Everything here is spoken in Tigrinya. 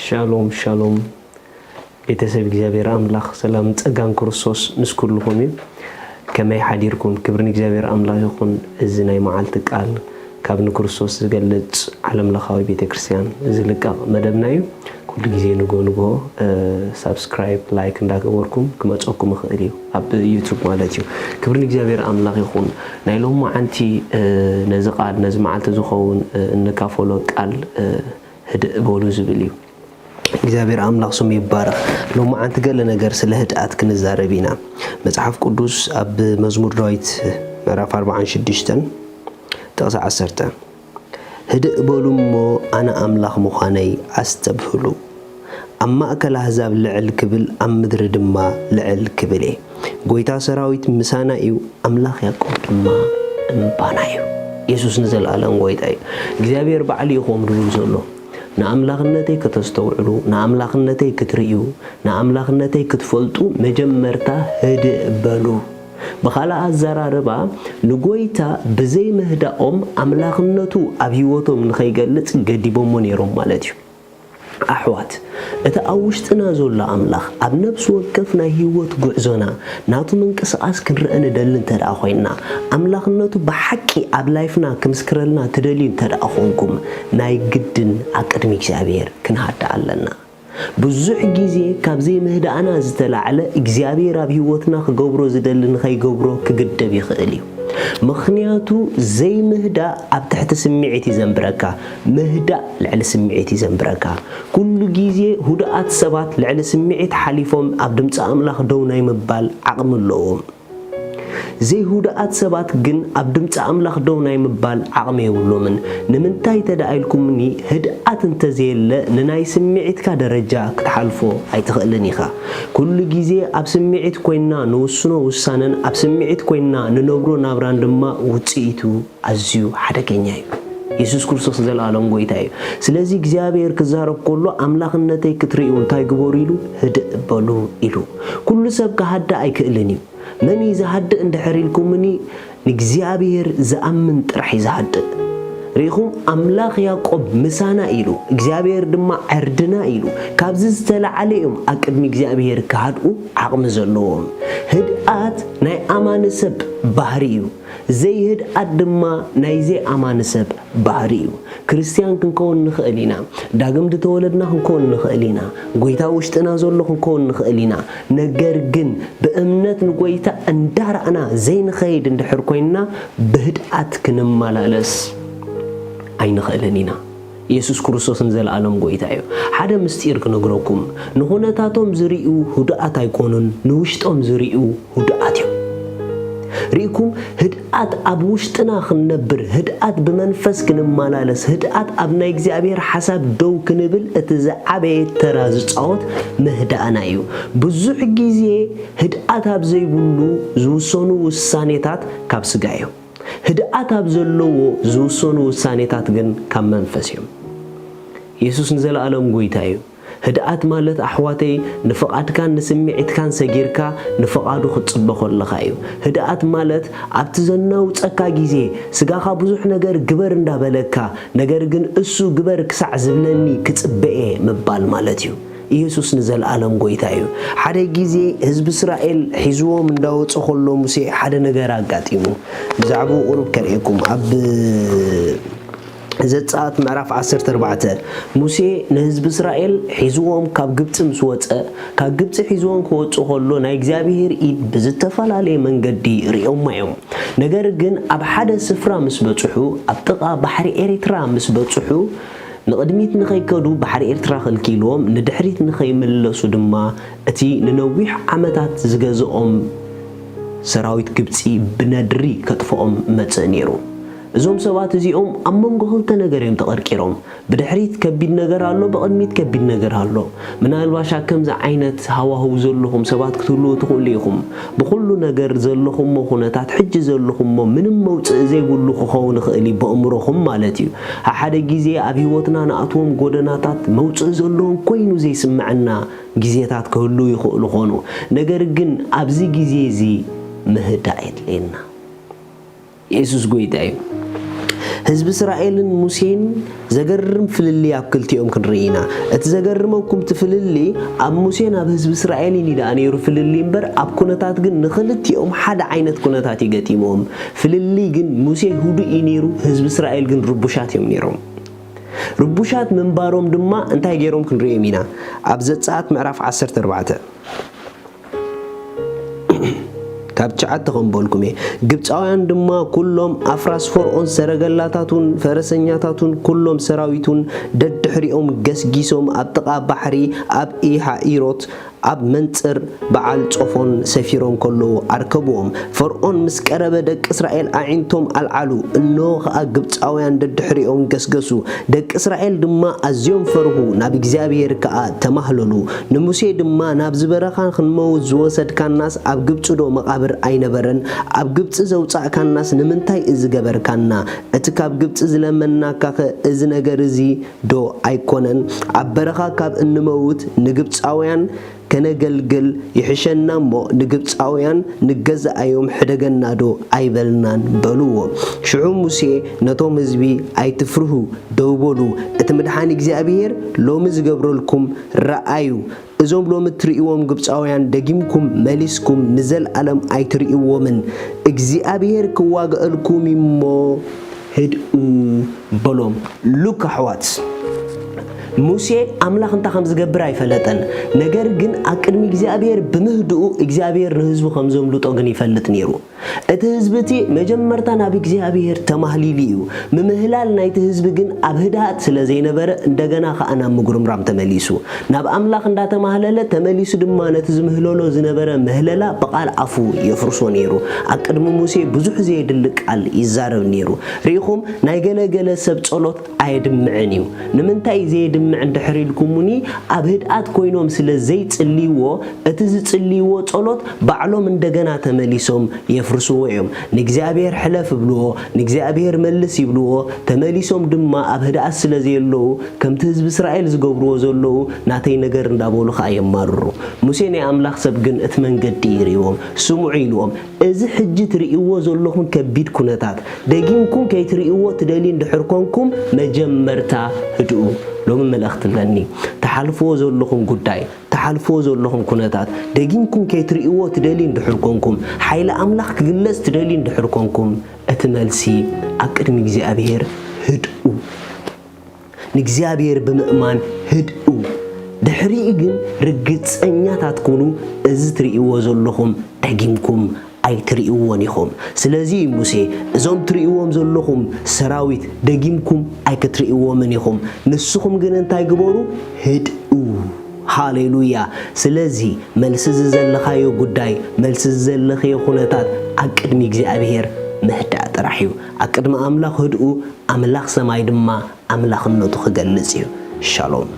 ሻሎም ሻሎም። ቤተሰብ እግዚኣብሔር ኣምላኽ ሰላም ጸጋን ክርስቶስ ምስ ኩልኹም እዩ። ከመይ ሓዲርኩም? ክብሪ ንእግዚኣብሔር ኣምላኽ ይኹን። እዚ ናይ መዓልቲ ቃል ካብ ንክርስቶስ ዝገልጽ ዓለም ለኻዊ ቤተ ክርስቲያን ዝልቀቕ መደብና እዩ። ኩሉ ግዜ ንጎ ንጎ ሳብስክራይብ፣ ላይክ እንዳገበርኩም ክመጸኩም ይኽእል እዩ፣ ኣብ ዩቱብ ማለት እዩ። ክብሪ ንእግዚኣብሔር ኣምላኽ ይኹን። ናይ ሎማዓንቲ ነዚ ቃል ነዚ መዓልቲ ዝኸውን እንካፈሎ ቃል ህድእ በሉ ዝብል እዩ። እግዚኣብሔር ኣምላኽ ስሙ ይባረኽ። ሎማዓንቲ ገለ ነገር ስለ ህድኣት ክንዛረብ ኢና። መጽሓፍ ቅዱስ ኣብ መዝሙር ዳዊት ምዕራፍ ኣርባዓን ሽዱሽተን ጥቕሲ ዓሰርተ፣ ህድእ በሉ እሞ ኣነ ኣምላኽ ምዃነይ ኣስተብህሉ። ኣብ ማእከል ኣህዛብ ልዕል ክብል፣ ኣብ ምድሪ ድማ ልዕል ክብል እየ። ጎይታ ሰራዊት ምሳና እዩ፣ ኣምላኽ ያዕቆብ ድማ እምባና እዩ። የሱስ ንዘለኣለም ጎይታ እዩ። እግዚኣብሔር ባዕሉ እዩ ከምኡ ዝብል ዘሎ። ንኣምላኽነተይ ከተስተውዕሉ፣ ንኣምላኽነተይ ክትርእዩ፣ ንኣምላኽነተይ ክትፈልጡ መጀመርታ ህድእ በሉ። ብኻልእ ኣዘራርባ፣ ንጎይታ ብዘይ ምህዳኦም ኣምላኽነቱ ኣብ ህይወቶም ንኸይገልጽ ገዲቦሞ ነይሮም ማለት እዩ። ኣሕዋት፣ እቲ ኣብ ውሽጥና ዘሎ ኣምላኽ ኣብ ነፍሲ ወከፍ ናይ ህይወት ጉዕዞና ናቱ ምንቅስቓስ ክንርአ ንደሊ እንተ ደኣ ኮይንና፣ ኣምላኽነቱ ብሓቂ ኣብ ላይፍና ክምስክረልና ትደልዩ እንተ ደኣ ኾንኩም፣ ናይ ግድን ኣብ ቅድሚ እግዚኣብሔር ክንሃድእ ኣለና። ብዙሕ ግዜ ካብ ዘይምህዳእና ዝተላዕለ እግዚኣብሔር ኣብ ህይወትና ክገብሮ ዝደሊ ንኸይገብሮ ክግደብ ይኽእል እዩ። ምኽንያቱ ዘይምህዳእ ኣብ ትሕቲ ስምዒት እዩ ዘንብረካ። ምህዳእ ልዕሊ ስምዒት እዩ ዘንብረካ። ኩሉ ግዜ ህዱኣት ሰባት ልዕሊ ስምዒት ሓሊፎም ኣብ ድምፂ ኣምላኽ ደው ናይ ምባል ዓቕሚ ኣለዎም። ዘይህዱኣት ሰባት ግን ኣብ ድምፂ ኣምላኽ ደው ናይ ምባል ዓቕሚ የብሎምን። ንምንታይ እንተ ደኣ ኢልኩምኒ፣ ህድኣት እንተዘየለ ንናይ ስምዒትካ ደረጃ ክትሓልፎ ኣይትኽእልን ኢኻ። ኩሉ ግዜ ኣብ ስምዒት ኮይንና ንውስኖ ውሳነን ኣብ ስምዒት ኮይንና ንነብሮ ናብራን ድማ ውፅኢቱ ኣዝዩ ሓደገኛ እዩ። የሱስ ክርስቶስ ዘለኣለም ጎይታ እዩ። ስለዚ እግዚኣብሔር ክዛረብ ከሎ ኣምላኽነተይ ክትርእዩ እንታይ ግበሩ ኢሉ? ህድእ በሉ ኢሉ። ኩሉ ሰብ ክሃድእ ኣይክእልን እዩ። መን እዩ ዝሃድእ እንድሕር ኢልኩምኒ፣ ንእግዚኣብሔር ዝኣምን ጥራሕ እዩ ዝሃድእ። ርኢኹም፣ ኣምላኽ ያዕቆብ ምሳና ኢሉ፣ እግዚኣብሔር ድማ ዕርድና ኢሉ፣ ካብዚ ዝተላዓለ እዮም ኣብ ቅድሚ እግዚኣብሔር ክሃድኡ ዓቕሚ ዘለዎም። ህድኣት ናይ ኣማኒ ሰብ ባህሪ እዩ። ዘይህድኣት ድማ ናይ ዘይኣማኒ ሰብ ባህሪ እዩ። ክርስትያን ክንከውን ንኽእል ኢና። ዳግም ዝተወለድና ክንከውን ንኽእል ኢና። ጎይታ ውሽጥና ዘሎ ክንከውን ንኽእል ኢና። ነገር ግን ብእምነት ንጎይታ እንዳረኣና ዘይንኸይድ እንድሕር ኮይንና ብህድኣት ክንመላለስ ኣይንኽእልን ኢና። የሱስ ክርስቶስ ንዘለኣለም ጎይታ እዩ። ሓደ ምስጢር ክነግረኩም። ንኹነታቶም ዝርእዩ ህዱኣት ኣይኮኑን፣ ንውሽጦም ዝርእዩ ህዱኣት እዮም። ርኢኩም፣ ህድኣት ኣብ ውሽጥና ክንነብር፣ ህድኣት ብመንፈስ ክንመላለስ፣ ህድኣት ኣብ ናይ እግዚኣብሔር ሓሳብ ደው ክንብል እቲ ዝዓበየ ተራ ዝጻወት ምህዳእና እዩ። ብዙሕ ግዜ ህድኣት ኣብ ዘይብሉ ዝውሰኑ ውሳኔታት ካብ ስጋ እዮም። ህድኣት ኣብ ዘለዎ ዝውሰኑ ውሳኔታት ግን ካብ መንፈስ እዮም። የሱስ ንዘለኣለም ጎይታ እዩ። ህድኣት ማለት ኣሕዋተይ ንፍቓድካን ንስምዒትካን ሰጊርካ ንፍቓዱ ክትጽበ ከለኻ እዩ። ህድኣት ማለት ኣብቲ ዘናውጸካ ግዜ ስጋኻ ብዙሕ ነገር ግበር እንዳበለካ፣ ነገር ግን እሱ ግበር ክሳዕ ዝብለኒ ክጽበ እየ ምባል ማለት እዩ። ኢየሱስ ንዘለኣለም ጎይታ እዩ። ሓደ ግዜ ህዝቢ እስራኤል ሒዝዎም እንዳወጹ ከሎ ሙሴ ሓደ ነገር ኣጋጢሙ። ብዛዕባኡ ቁሩብ ከርእየኩም። ኣብ ዘጸኣት ምዕራፍ ዓሰርተ ኣርባዕተ፣ ሙሴ ንህዝቢ እስራኤል ሒዝዎም ካብ ግብጺ ምስ ወጸ፣ ካብ ግብጺ ሒዝዎም ክወጹ ከሎ ናይ እግዚኣብሔር ኢድ ብዝተፈላለየ መንገዲ ርእዮማ እዮም። ነገር ግን ኣብ ሓደ ስፍራ ምስ በጽሑ፣ ኣብ ጥቓ ባሕሪ ኤሪትራ ምስ በጽሑ፣ ንቕድሚት ንኸይከዱ ባሕሪ ኤርትራ ከልኪልዎም፣ ንድሕሪት ንኸይምለሱ ድማ እቲ ንነዊሕ ዓመታት ዝገዝኦም ሰራዊት ግብጺ ብነድሪ ከጥፍኦም መጽእ ነይሩ። እዞም ሰባት እዚኦም ኣብ መንጎ ክልተ ነገር እዮም ተቐርቂሮም። ብድሕሪት ከቢድ ነገር ኣሎ፣ ብቕድሚት ከቢድ ነገር ኣሎ። ምናልባሽ ኣብ ከምዚ ዓይነት ሃዋህው ዘለኹም ሰባት ክትህልዉ ትኽእሉ ኢኹም። ብኹሉ ነገር ዘለኹሞ ኩነታት፣ ሕጂ ዘለኹሞ ምንም መውጽኢ ዘይብሉ ክኸውን ይኽእል እዩ፣ በእምሮኹም ማለት እዩ። ሓደ ግዜ ኣብ ህይወትና ንኣትዎም ጎደናታት መውጽኢ ዘለዎም ኮይኑ ዘይስምዐና ግዜታት ክህልዉ ይኽእሉ ኾኑ። ነገር ግን ኣብዚ ግዜ እዚ ምህዳእ የድልየና። የሱስ ጎይታ እዩ። ህዝቢ እስራኤልን ሙሴን ዘገርም ፍልልይ ኣብ ክልቲኦም ክንርኢ ኢና። እቲ ዘገርመኩም እቲ ፍልልይ ኣብ ሙሴን ኣብ ህዝቢ እስራኤልን እዩ ደኣ ነይሩ ፍልልይ እምበር፣ ኣብ ኩነታት ግን ንኽልቲኦም ሓደ ዓይነት ኩነታት እዩ ገጢምዎም። ፍልልይ ግን ሙሴ ህዱእ እዩ ነይሩ፣ ህዝቢ እስራኤል ግን ርቡሻት እዮም ነይሮም። ርቡሻት ምንባሮም ድማ እንታይ ገይሮም ክንርእዮም ኢና። ኣብ ዘጸኣት ምዕራፍ ዓሰርተ ኣርባዕተ ካብ ትሽዓተ ከም በልኩም እየ። ግብፃውያን ድማ ኩሎም ኣፍራስ ፈርዖን ሰረገላታቱን ፈረሰኛታቱን ኩሎም ሰራዊቱን ደድሕሪኦም ገስጊሶም ኣብ ጥቓ ባሕሪ ኣብ ኢሃኢሮት ኣብ መንፅር በዓል ጾፎን ሰፊሮም ከለዉ ኣርከብዎም። ፈርዖን ምስ ቀረበ ደቂ እስራኤል ኣዒንቶም ኣልዓሉ፣ እነሆ ኸኣ ግብፃውያን ደድሕሪኦም ገስገሱ። ደቂ እስራኤል ድማ ኣዝዮም ፈርሁ፣ ናብ እግዚኣብሔር ከኣ ተማህለሉ። ንሙሴ ድማ፣ ናብዚ በረኻ ክንመውት ዝወሰድካናስ ኣብ ግብጺ ዶ መቓብር ኣይነበረን? ኣብ ግብጺ ዘውጻእካናስ ንምንታይ እዚ ገበርካና? እቲ ካብ ግብጺ ዝለመንናካኸ እዚ ነገር እዚ ዶ ኣይኮነን? ኣብ በረኻ ካብ እንመውት ንግብጻውያን ከነገልግል ይሕሸና እሞ ንግብጻውያን ንገዛኣዮም ሕደገና ዶ ኣይበልናን? በልዎ። ሽዑ ሙሴ ነቶም ህዝቢ፣ ኣይትፍርሁ፣ ደው በሉ፣ እቲ ምድሓን እግዚኣብሔር ሎሚ ዝገብረልኩም ረኣዩ። እዞም ሎሚ እትርእይዎም ግብጻውያን ደጊምኩም መሊስኩም ንዘለኣለም ኣይትርእይዎምን። እግዚኣብሔር ክዋግኣልኩም እዩ እሞ ህድኡ በሎም። ሉክ ኣሕዋት፣ ሙሴ ኣምላኽ እንታይ ከም ዝገብር ኣይፈለጠን። ነገር ግን ኣብ ቅድሚ እግዚኣብሔር ብምህድኡ እግዚኣብሔር ንህዝቡ ከም ዘምልጦ ግን ይፈልጥ ነይሩ። እቲ ህዝቢ እቲ መጀመርታ ናብ እግዚኣብሔር ተማህሊሉ እዩ። ምምህላል ናይቲ ህዝቢ ግን ኣብ ህድኣት ስለ ዘይነበረ፣ እንደገና ኸኣ ናብ ምጉርምራም ተመሊሱ። ናብ ኣምላኽ እንዳተማህለለ፣ ተመሊሱ ድማ ነቲ ዝምህለሎ ዝነበረ ምህለላ ብቓል ኣፉ የፍርሶ ነይሩ። ኣብ ቅድሚ ሙሴ ብዙሕ ዘየድሊ ቃል ይዛረብ ነይሩ። ርኢኹም፣ ናይ ገለ ገለ ሰብ ጸሎት ኣየድምዕን እዩ። ንምንታይ ዘየድምዕ እንድሕር ኢልኩሙኒ፣ ኣብ ህድኣት ኮይኖም ስለ ዘይጽልይዎ፣ እቲ ዝጽልይዎ ጸሎት ባዕሎም እንደገና ተመሊሶም የፍርስዎ እዮም። ንእግዚኣብሔር ሕለፍ ይብልዎ፣ ንእግዚኣብሔር መልስ ይብልዎ፣ ተመሊሶም ድማ ኣብ ህድኣት ስለ ዘየለዉ፣ ከምቲ ህዝቢ እስራኤል ዝገብርዎ ዘለዉ፣ ናተይ ነገር እንዳበሉ ኸኣ የማርሩ። ሙሴ ናይ ኣምላኽ ሰብ ግን እቲ መንገዲ ይርእዎም። ስምዑ ኢልዎም። እዚ ሕጂ ትርእይዎ ዘለኹም ከቢድ ኩነታት፣ ደጊምኩም ከይትርእይዎ ትደልዩ እንድሕር ኮንኩም፣ መጀመርታ ህድኡ። ሎሚ መልእኽቲ ኣለኒ። ትሓልፍዎ ዘለኹም ጉዳይ፣ ትሓልፍዎ ዘለኹም ኩነታት፣ ደጊምኩም ከይትርእይዎ ትደልዩ እንድሕር ኮንኩም፣ ሓይሊ ኣምላኽ ክግለጽ ትደልዩ እንድሕር ኮንኩም፣ እቲ መልሲ ኣብ ቅድሚ እግዚኣብሔር ህድኡ። ንእግዚኣብሔር ብምእማን ህድኡ። ድሕሪኡ ግን ርግጸኛታት ኩኑ፣ እዚ ትርእይዎ ዘለኹም ደጊምኩም ኣይትርእይዎን ኢኹም። ስለዚ እዩ ሙሴ፣ እዞም ትርእይዎም ዘለኹም ሰራዊት ደጊምኩም ኣይክትርእይዎምን ኢኹም። ንስኹም ግን እንታይ ግበሩ? ህድኡ። ሃሌሉያ። ስለዚ መልሲ እዚ ዘለኻዮ ጉዳይ፣ መልሲ እዚ ዘለኽዮ ኩነታት ኣብ ቅድሚ እግዚኣብሔር ምህዳእ ጥራሕ እዩ። ኣብ ቅድሚ ኣምላኽ ህድኡ፣ ኣምላኽ ሰማይ ድማ ኣምላኽነቱ ክገልጽ እዩ። ሻሎም።